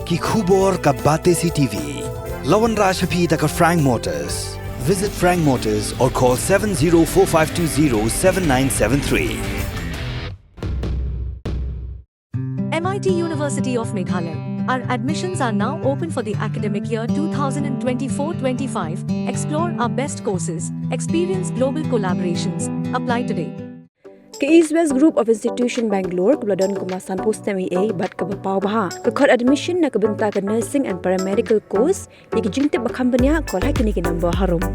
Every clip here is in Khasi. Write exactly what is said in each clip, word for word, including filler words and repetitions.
Ki khubor ka Batesi TV. La wanrah sha phi da ka Frank Motors. Visit Frank Motors or call seven zero four five two zero seven nine seven three. M I T University of Meghalaya. Our admissions are now open for the academic year two thousand twenty-four twenty-five. Explore our best courses, experience global collaborations. Apply today. Ka East West Group of Institution Bangalore kaba la don kumba sanphew snem eiei bad kaba paw bha ka khot admission na ka bynta ka nursing and paramedical course. Ïa ki jingtip ba kham bniah call ha kine ki number harum.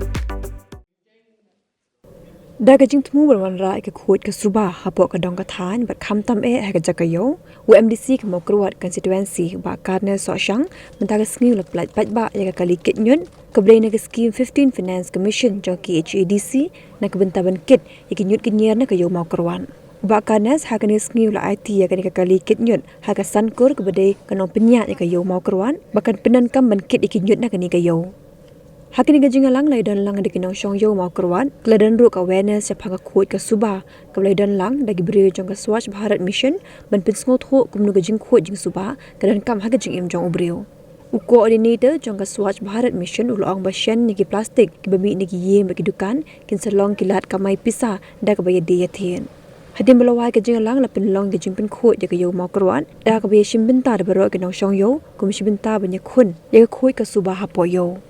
Da ka jingthmu ban wanrah ïa ka khuid ka suba hapoh ka dong ka thaiñ bad khamtam eh ha ka jaka ïew, u M D C ka Mawkyrwat constituency, Bah Carnes Sohshang, mynta ka sngi u la pyllait paidbah ïa ka kali kit ñiut kaba dei na ka skim fifteen Finance Commission jong ka K H A D C na ka bynta ban kit ïa ki ñiut ki ñier na ka ïew Mawkyrwat. Bah Carnes ha kane ka sngi u la aiti ïa kane ka kali kit ñiut ha ka san kur kaba dei ka nongpynïaid ïa ka ïew Mawkyrwat ba kan pyndonkam ban kit ïa ki ñiut na kane ka ïew. Ha kane ka jingïalang la ïadon lang da ki nongshong ïew Mawkyrwat, ka la don ruh ka awareness shaphang ka khuid ka suba kaba la ïadon lang da ki briew jong ka Swachh Bharat Mission ban pynsngewthuh kumno ka jingkhuid jingsuba ka donkam ha ka jingim jong u briew. U coordinator jong ka Swachh Bharat Mission u la ong ba shen ïa ki plastik kiba mih na ki ïing bad ki dukan kin sa long ki lad kamai pisa da kaba ïadei ïathied. Hadien ba la wai ka jingïalang la pynlong ka jingpynkhuid ïa ka ïew Mawkyrwat da kaba ïashim bynta da baroh ki nongshong ïew kum shi bynta ban ïakhun ïa ka khuid ka suba hapoh ïew.